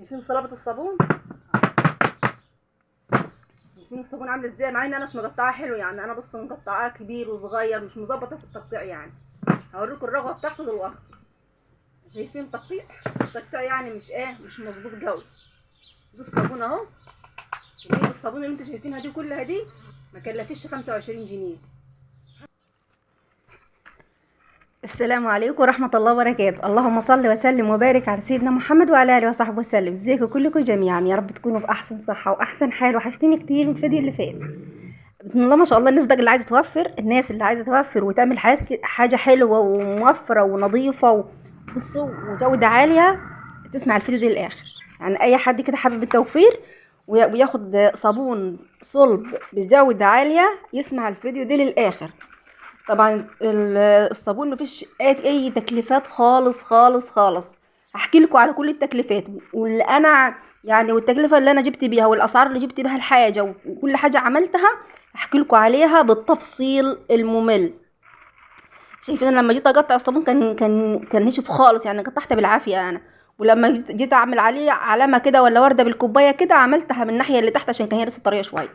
شايفين صلابة الصابون؟ شايفين الصابون عامل ازاي؟ مع ان انا مش مقطعاه حلو يعني، انا بصوا مقطعاه كبير وصغير، مش مظبطه في التقطيع يعني. هوريكم الرغوه بتاعته دلوقتي. شايفين تقطيع؟ التقطيع يعني مش ايه، مش مظبوط قوي. ده الصابون اهو، كمية الصابون اللي انتوا شايفينها دي كلها دي ما كلفتش 25 جنيه. السلام عليكم ورحمة الله وبركاته. اللهم صل وسلم وبارك على سيدنا محمد وعلى آله وصحبه وسلم. ازيكم كلكم جميعا؟ يا رب تكونوا بأحسن صحة وأحسن حال. وحشتيني كتير من الفيديو اللي فات. بسم الله ما شاء الله. الناس بقى اللي عايزة توفر، الناس اللي عايزة توفر وتعمل حاجة حلوة وموفرة ونظيفة وبصوا وجودة عالية، تسمع الفيديو ده للآخر. يعني أي حد كده حابب التوفير وياخد صابون صلب بجودة عالية يسمع الفيديو ده للآخر. طبعا الصابون مفيش اي تكلفات خالص خالص خالص. هحكي لكم على كل التكلفات واللي انا يعني، والتكلفه اللي انا جبت بيها والاسعار اللي جبت بيها الحاجة وكل حاجة عملتها هحكي لكم عليها بالتفصيل الممل. شايفين انا لما جيت اقطع الصابون كان نشف خالص يعني، قطعته بالعافية انا. ولما جيت اعمل عليه علامة كده ولا ورده بالكوبايه كده، عملتها من الناحية اللي تحت عشان كان هي لسه طرية شوية.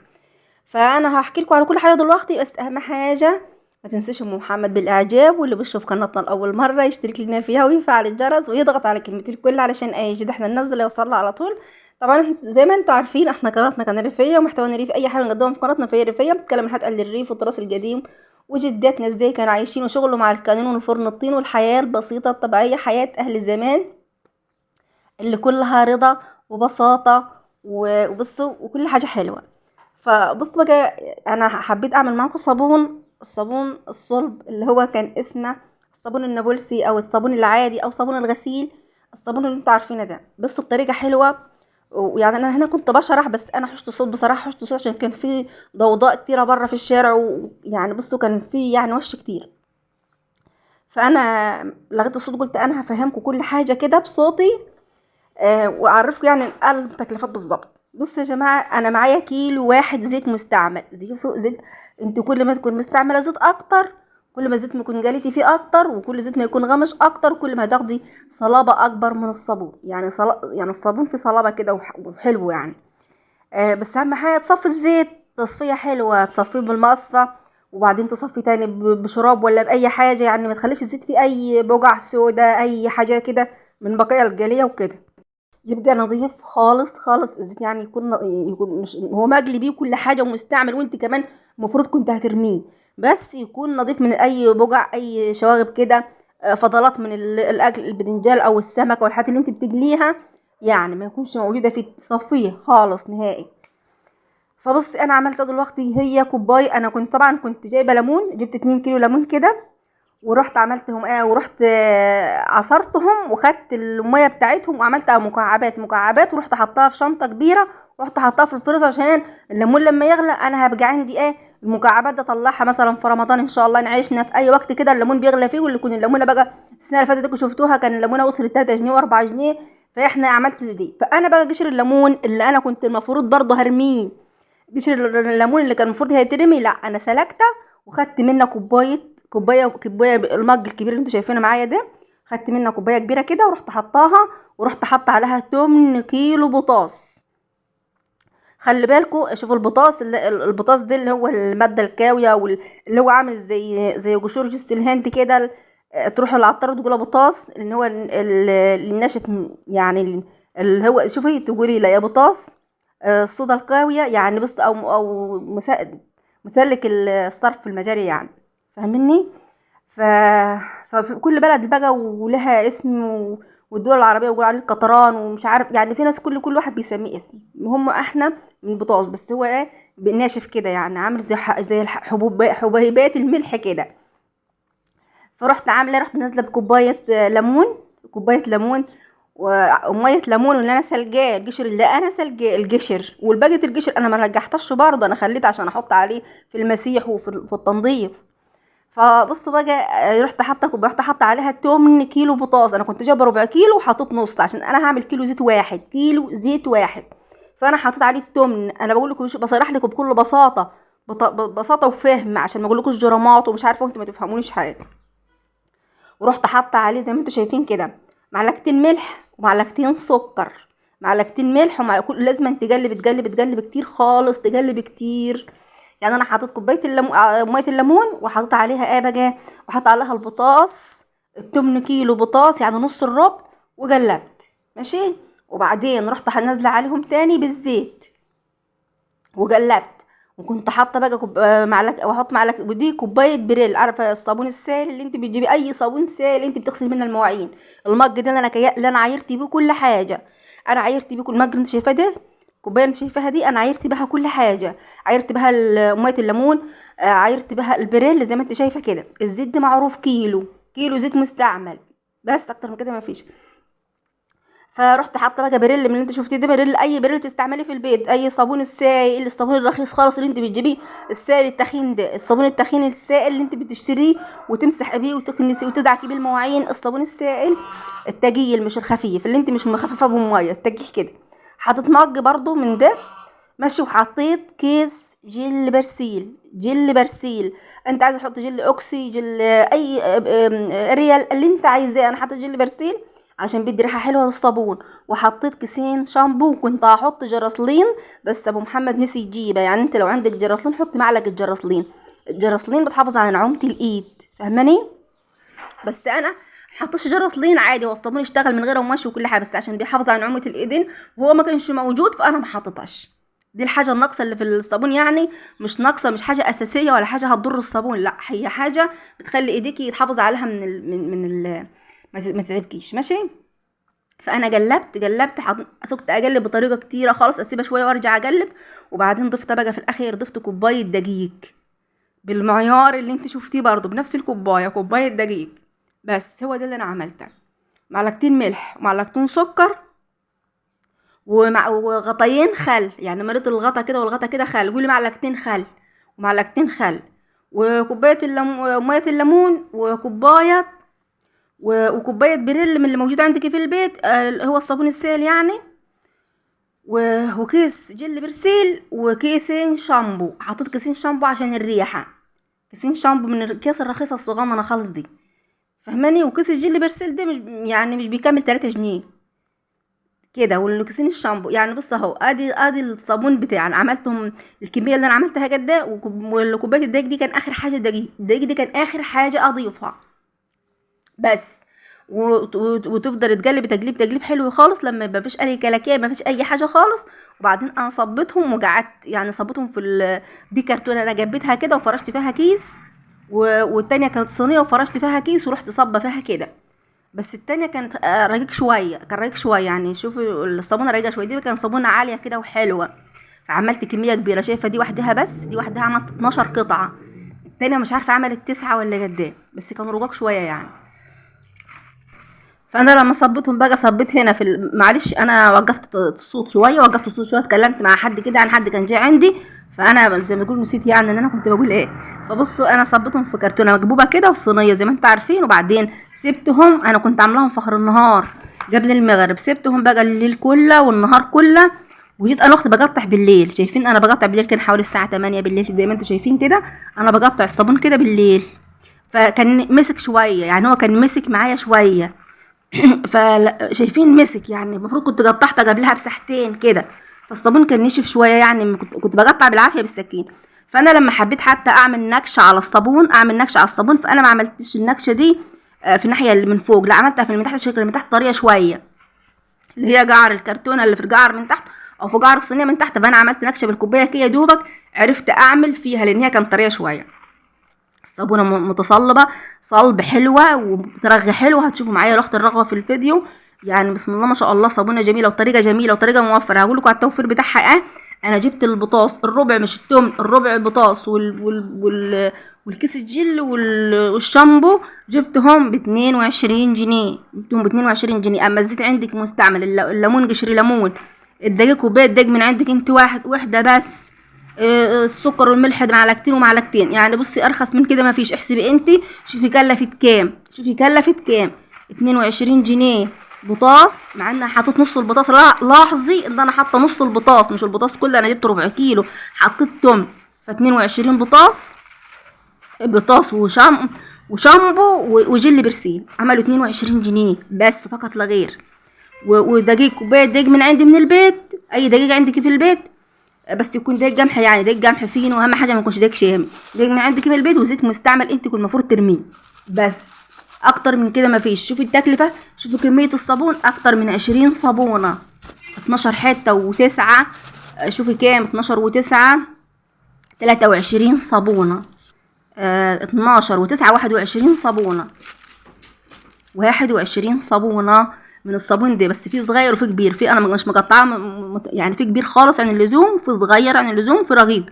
فانا هحكي لكم على كل حاجة دلوقتي، بس اهم حاجة ما تنسوش ام محمد بالاعجاب، واللي بيشوف قناتنا لاول مرة يشترك لنا فيها ويفعل الجرس ويضغط على كلمة الكل علشان اي جديد احنا ننزل يوصل على طول. طبعا زي ما انتم عارفين احنا قناتنا قناة ريفيه ومحتوانا ريفي، اي حاجة نقدمها في قناتنا فهي ريفيه، بتتكلم عن الريف والتراث القديم وجداتنا ازاي كانوا عايشين وشغلوا مع الكانون والفرن الطين والحياة البسيطة الطبيعية، حياة اهل زمان اللي كلها رضا وبساطة وبصوا وكل حاجة حلوة. فبصوا بقى، انا حبيت اعمل معاكم صابون، الصابون الصلب اللي هو كان اسمه الصابون النابلسي او الصابون العادي او صابون الغسيل، الصابون اللي انتوا عارفينه ده، بس بطريقة حلوة. ويعني انا هنا كنت بشرح، بس انا حشت صوت بصراحة، حشت صوت عشان كان في ضوضاء كتيرة بره في الشارع، ويعني بصوا كان في يعني وش كتير، فانا لغيت الصوت، قلت انا هفهمكم كل حاجة كده بصوتي واعرفكم يعني التكلفات بالظبط. بصوا يا جماعة، انا معايا كيلو واحد زيت مستعمل، زيت انت كل ما تكون مستعملة زيت اكتر، كل ما الزيت ما يكون جاليتي فيه اكتر، وكل زيت ما يكون غمش اكتر، كل ما هتاخدي صلابة اكبر من الصابون. يعني يعني الصابون فيه صلابة كده وحلو يعني. بس اهم حاجة تصفي الزيت تصفية حلوة، تصفية بالمصفى وبعدين تصفية تاني بشراب ولا باي حاجة، يعني ما تخليش الزيت فيه اي بقع سودا اي حاجة كده من بقايا الجالية وكده، يبقى نظيف خالص خالص الزيت. يعني يكون مش هو مجلي بيه كل حاجة ومستعمل، وانت كمان المفروض كنت هترميه، بس يكون نظيف من اي بقع اي شواغب كده، فضلات من الاكل البدنجال او السمك او الحاجات اللي انت بتجليها، يعني ما يكونش موجودة فيه، تصفية خالص نهائي. فبصي انا عملت دلوقتي هي كوباية، انا كنت طبعا كنت جايبه ليمون، جبت 2 كيلو ليمون كده، ورحت عملتهم ورحت عصرتهم وخدت المية بتاعتهم وعملتها مكعبات مكعبات، ورحت حطاها في شنطه كبيرة، ورحت حطاها في الفريزر عشان الليمون لما يغلى انا هبقى عندي المكعبات ده، اطلعها مثلا في رمضان ان شاء الله نعيشنا في اي وقت كده الليمون بيغلى فيه. واللي يكون الليمونه بقى السنة اللي فاتت شفتوها كان الليمونه وصلت 3 جنيه و4 جنيه، فاحنا عملت دي. فانا بقى قشر الليمون اللي انا كنت المفروض برضه هرميه، قشر الليمون اللي كان المفروض هيترمي، لا انا سلكته وخدت منه كوباية المج الكبير اللي انتوا شايفينه معايا ده، خدت منه كوباية كبيرة كده ورحت حطاها، ورحت حاطه عليها 8 كيلو بطاس. خلي بالكم، شوفوا البطاس، البطاس ده اللي هو المادة الكاويه واللي هو عامل زي قشور جوز الهند كده، تروحوا للعطار وتقولوا بطاس، اللي هو الناشف يعني، اللي هو شوفي تقولي لا يا بطاس، الصودا الكاويه يعني، بص او مسلك الصرف المجاري يعني، فاهمني؟ ففي كل بلد بقى ولها اسم، والدول العربية بيقولوا عليه القطران ومش عارف يعني، في ناس كل واحد بيسميه اسم. المهم احنا من بطاس، بس هو ايه ناشف كده يعني، عامل زي حبيبات الملح كده. فرحت عامله، رحت نازله بكوبايه ليمون، كوباية ليمون ومية ليمون اللي انا سلجاه، القشر اللي انا سلجاه القشر، والباقي القشر انا ما رجعتش برضه، انا خليته عشان احط عليه في المسيح وفي التنظيف. فبصوا بقى، رحت حاطه عليها 8 كيلو بطاطس، انا كنت جايبه ربع كيلو وحطيت نص عشان انا هعمل كيلو زيت واحد، كيلو زيت واحد، فانا حطيت عليه التمن. انا بقول لكم بصرح لكم بكل بساطة، ببساطة وفهم، عشان ما اقولكوش جرامات ومش عارفه وانتوا ما تفهمونيش حاجة. ورحت حاطه عليه زي ما انتوا شايفين كده معلقتين ملح ومعلقتين سكر، معلقتين ملح، ومع كل لازم تقلب تقلب تقلب كتير خالص، تقلب كتير. يعني انا حطيت كوباية مية الليمون، وحطيت عليها ايه بقى، وحطيت عليها البطاطس، 8 كيلو بطاطس يعني نص الربع، وقلبت ماشي. وبعدين رحت نازله عليهم تاني بالزيت وقلبت، وكنت حاطه بقى معلقه، واحط معلقه، ودي كوباية بريل، عارفه الصابون السائل اللي انت بتجيبي اي صابون سائل انت بتغسلي منه المواعين، المج ده اللي انا عايرت بيه كل حاجة، انا عايرت بيه كل مج اللي انت شايفاه ده، الكوباية اللي انت شايفاها دي انا عايرت بها كل حاجة، عايرت بها مية الليمون، عايرت بها البريل زي ما انت شايفه كده. الزيت ده معروف كيلو، كيلو زيت مستعمل بس، اكتر من كده ما فيش. فرحت حاطه بقى بريل من اللي انت شفتيه ده، بريل اي بريل تستعمليه في البيت، اي صابون السائل، الصابون الرخيص خالص اللي انت بتجيبيه السائل التخين ده، الصابون التخين السائل اللي انت بتشتريه وتمسح بيه وتكنسي وتدعكي بيه المواعين، الصابون السائل التجيل مش الخفيف اللي انت مش مخففة بميه، التجيل كده. حطيت مج برضو من ده ماشي، وحطيت كيس جل برسيل، جل برسيل انت عايزه تحط جل اوكسي، جل اي ريال اللي انت عايزاه، انا حطيت جل برسيل عشان بيدي ريحه حلوة للصابون. وحطيت كيسين شامبو، كنت هحط جرسلين بس ابو محمد نسي يجيبه، يعني انت لو عندك جرسلين حط معلقه جرسلين، الجرسلين بتحافظ على نعومة الايد، فاهماني؟ بس انا حطيتش جرسلين عادي، هو الصابون اشتغل من غيره وماشي وكل حاجة، بس عشان بيحافظ على نعومة الايدين وهو ما كانش موجود فانا ما حطيتهاش. دي الحاجة الناقصة اللي في الصابون، يعني مش ناقصه، مش حاجة اساسية ولا حاجة هتضر الصابون، لا هي حاجة بتخلي ايديكي يتحافظ عليها من ال من من ال ما تتعبكيش ماشي. فانا قلبت سكت اقلب بطريقة كتيرة خالص، اسيبها شوية وارجع اقلب. وبعدين ضفت بقى في الاخير، ضفت كوباية دقيق بالمعيار اللي انت شفتيه برضو بنفس الكوباية، كوباية دقيق بس، هو ده اللي انا عملته. معلقتين ملح ومعلقتين سكر وغطيين خل، يعني مريت الغطا كده والغطا كده خل، قولي معلقتين خل ومعلقتين خل، وكوبايه مية الليمون، وكوبايه وكوبايه بريل من اللي موجود عندك في البيت، هو الصابون السائل يعني، وكيس جل برسيل، وكيسين شامبو. حطيت كيسين شامبو عشان الريحة، كيسين شامبو من الكيس الرخيصة الصغننه خالص دي، فهماني؟ وكيس الجل برسيل ده مش بيكمل 3 جنيه كده، والكيسين الشامبو يعني. بص اهو، ادي الصابون بتاعي انا عملتهم، الكمية اللي انا عملتها كده، وكوبايه الدقيق دي كان اخر حاجة، الدقيق دي كان اخر حاجة اضيفها بس. وتفضل تقلب تقليب تقليب حلو خالص لما يبقى مفيش اي كلاكيع، مفيش اي حاجة خالص. وبعدين انا صبيتهم وقعدت، يعني صبيتهم في دي كرتونة انا جبتها كده وفرشت فيها كيس، والتانية كانت صينية وفرشت فيها كيس ورحت صبه فيها كده. بس التانية كانت رقيق شوية، كان رقيق شوية يعني، شوفي الصابونه رقيقه شوية، دي كانت صابونه عالية كده وحلوه، فعملت كمية كبيرة. شايفه دي وحدها بس، دي وحدها عملت 12 قطعه، التانية مش عارفه عملت 9 ولا قد ايه، بس كانوا رقاق شوية يعني. فانا لما صبيتهم بقى، صبيت هنا في معلش انا وقفت الصوت شوية، وقفت الصوت شوية، اتكلمت مع حد كده عن حد كان جاي عندي، فانا زي ما تقول نسيت يعني ان انا كنت بقول ايه. فبصوا انا صبيتهم في كرتونة مكبوبه كده وصينيه زي ما انتم عارفين، وبعدين سبتهم، انا كنت عاملاهم فخر النهار قبل المغرب، سبتهم بقى الليل كله والنهار كله، وجيت انا اختي بقطع بالليل. شايفين انا بقطع بالليل، كان حوالي الساعة 8 بالليل زي ما انتم شايفين كده، انا بقطع الصابون كده بالليل، فكان مسك شوية يعني، هو كان مسك معايا شوية فشايفين مسك يعني، المفروض كنت قطعته قبلها بساعتين كده، فالصابون كان نشف شوية يعني، كنت بقطع بالعافية بالسكين. فانا لما حبيت حتى اعمل نكشه على الصابون، اعمل نكشه على الصابون، فانا ما عملتش النكشه دي في الناحية اللي من فوق، لا عملتها في اللي من تحت، الشكل اللي من تحت طرية شوية، اللي هي جعر الكرتونه اللي في الجعر من تحت او في جعر الصينية من تحت. فانا عملت نكشه بالكوبايه كده يا دوبك عرفت اعمل فيها، لان هي كانت طرية شوية. الصابونه متصلبه صلب حلوة وبترغي حلوة، هتشوفوا معايا ريحه الرغوه في الفيديو يعني، بسم الله ما شاء الله، صابونه جميلة وطريقه جميلة وطريقه موفره. هقول لكم على التوفير بتاعها ايه. انا جبت البطاص الربع مش التمن، الربع البطاص والكيس الجل والشامبو، جبتهم ب 22 جنيه، جبتهم ب 22 جنيه. اما الزيت عندك مستعمل، الليمون قشر ليمون، الدقيق كوباية دقيق من عندك انت واحدة بس، السكر والملح معلقتين ومعلقتين يعني. بصي ارخص من كده ما فيش. احسبي انت، شوفي كلفت كام، شوفي كلفت كام، 22 جنيه بطاس، مع ان حطيت نص البطاس. لاحظي ان انا حاطه نص البطاس مش البطاس كله، انا جبت ربع كيلو، حطيت تمن، ف 22 بطاس، بطاس وشامبو وجل برسيل، عملوا 22 جنيه بس فقط لا غير. ودقيق، كوباية دقيق من عندي من البيت، اي دقيق عندك في البيت بس يكون دقيق قمح، يعني دقيق قمح فينو، واهم حاجة ما يكونش دقيق شامي، دقيق من عندك من البيت، وزيت مستعمل انت كنت المفروض ترميه، بس اكتر من كده مفيش. شوفي التكلفة، شوفي كمية الصابون، اكتر من 20 صابونه، 12 حتة و9، شوفي كام، 12 و9 23 صابونه، 12 و9 21 صابونه، 21 صابونه من الصابون ده، بس في صغير وفي كبير، في انا مش مقطعه يعني في كبير خالص عن اللزوم، في صغير عن اللزوم، في رقيق،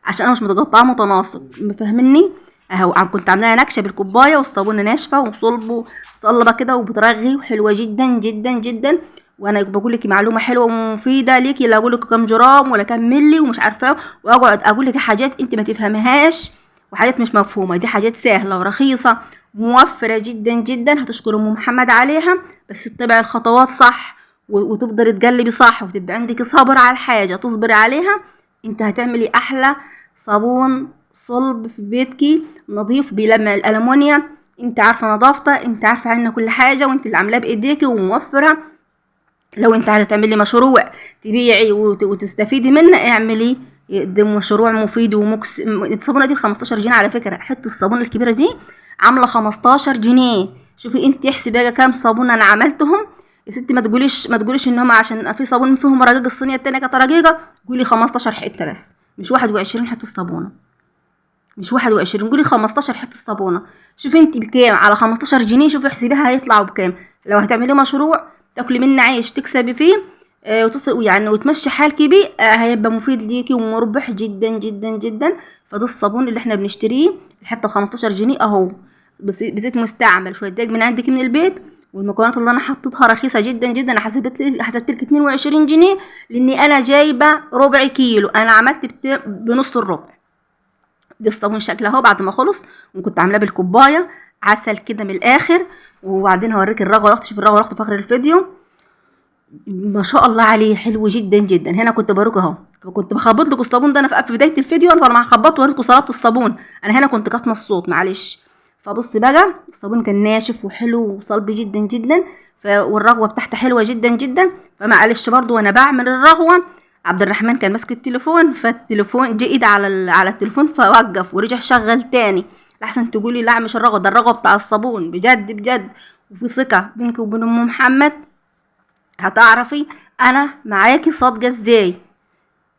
عشان انا مش متقطعه متناسق، فاهمني؟ اهو كنت عاملاها نكشه بالكوبايه، والصابونه ناشفة وصلبه صلبه كده وبترغي وحلوه جدا جدا جدا. وانا بقول لك معلومة حلوة ومفيدة ليكي، لا اقول لك كام جرام ولا كام ملي ومش عارفه، واقعد اقول لك حاجات انت ما تفهمهاش وحاجات مش مفهومه. دي حاجات سهلة ورخيصه موفره جدا جدا، هتشكر ام محمد عليها، بس تتبعي الخطوات صح وتفضلي تقلبي صح، وتبقى عندك صبر على الحاجة تصبري عليها، انت هتعملي احلى صابون صلب في بيتك، نظيف بيلمع الالومنيا، انت عارفه نظافته، انت عارفه عنه كل حاجة، وانت اللي عاملاه بايديكي وموفره. لو انت عايزه تعملي مشروع تبيعي وتستفيدي منه، اعملي ده مشروع مفيد ومكس. الصابونه دي 15 جنيه على فكرة، حتة الصابونه الكبيرة دي عامله 15 جنيه. شوفي انت احسبي بقى كام صابونه انا عملتهم يا ستي، ما تقوليش ان هم عشان في صابون فيهم رقيق، الصينية التانية كانت رقيقه، قولي 15 حتة بس، مش 21 حتة الصابونه، مش 21، قولي 15 حتة الصابونه. شوفي انت بكام على 15 جنيه، شوفي احسبيها هيطلعوا بكام. لو هتعملي مشروع تاكلي منه عيش تكسبي فيه، يعني وتمشي حالك بيه، هيبقى مفيد ليكي ومربح جدا جدا جدا. فده الصابون اللي احنا بنشتريه الحتة ب 15 جنيه اهو، بزيت مستعمل، شوية دقيق من عندك من البيت، والمكونات اللي انا حطيتها رخيصة جدا جدا. انا حسبت لك 22 جنيه لاني انا جايبه ربع كيلو، انا عملت بنص الربع. ده الصابون شكله اهو بعد ما خلص، وكنت عاملاه بالكوبايه عسل كده من الاخر. وبعدين هوريك الرغوه، رحت شوف الرغوه، رحت في اخر الفيديو، ما شاء الله عليه حلو جدا جدا. هنا كنت باروك اهو، كنت بخبط لكم الصابون ده انا في بداية الفيديو، انا طبعا خبطت ووريتكم صلابة الصابون، انا هنا كنت كاتمه الصوت معلش. فبصي بقى الصابون كان ناشف وحلو وصلب جدا جدا، والرغوه بتاعته حلوة جدا جدا. فمعلش برضو وانا بعمل الرغوه عبد الرحمن كان ماسك التليفون، فالتليفون جه ايد على التليفون فوقف ورجع شغل تاني، لحسن تقولي لا مش الرغوه، ده الرغوه بتاع الصابون بجد بجد. وفي ثقة بينك وبين ام محمد، هتعرفي انا معاكي صادقة ازاي.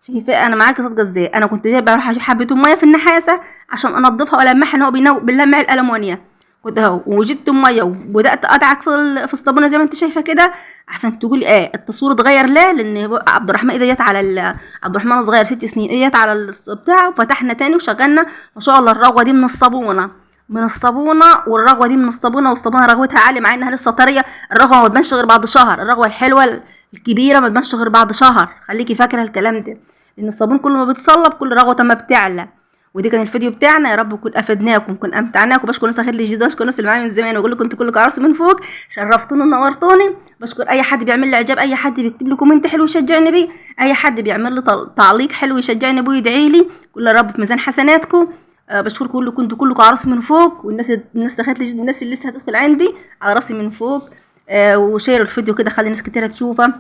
شايفه انا معاكي صادقة ازاي؟ انا كنت جايبه اروح اجيب حبه مية في النحاسه عشان انضفها والمعها ان هو بنلمع الالومنيا، كنت اهو وجبت مية وبدات ادعك في الصابونه زي ما انت شايفه كده، احسن تقولي ايه التصوير اتغير. ليه؟ لان عبد الرحمن ايده جت على عبد الرحمن صغير 6 سنين، ايده جت على بتاع، وفتحنا تاني وشغلنا ما شاء الله. الرغوه دي من الصابونه، من الصابونه، والرغوه دي من الصابونه، والصابونه رغوتها عالية مع انها لسه طرية. الرغوه ما تبانش غير بعد شهر، الرغوه الحلوة الكبيرة ما تبانش غير بعد شهر، خليكي فاكره الكلام ده، لان الصابون كل ما بيتصلب كل رغوه ما بتعلى. ودي كان الفيديو بتاعنا، يا رب يكون افدناكم نكون امتعناكم. بشكر ناس خير الجديد، بشكر الناس اللي معايا من زمان، واقول لكم انتوا كلكم عروس من فوق، شرفتوني ونورتوني. بشكر اي حد بيعمل لي اعجاب، اي حد بيكتب لي comment حلو يشجعني بيه، اي حد بيعمل لي تعليق حلو يشجعني بيه ويدعي لي، كل رب في ميزان حسناتكم. بشكر كلكم انتوا كلكم عروس من فوق، والناس دخلت لي، الناس اللي لسه هتدخل عندي على راسي من فوق. وشيروا الفيديو كده، خلي ناس كتيرة تشوفه،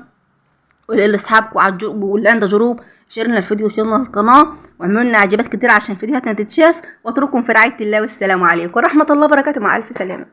واللي اصحابكم واللي عنده group شيرنا الفيديو وشيرنا القناة، واعملوا لنا اعجابات كتير عشان فيديوهاتنا تتشاف. واترككم في رعاية الله، والسلام عليكم ورحمة الله وبركاته، مع الف سلامه.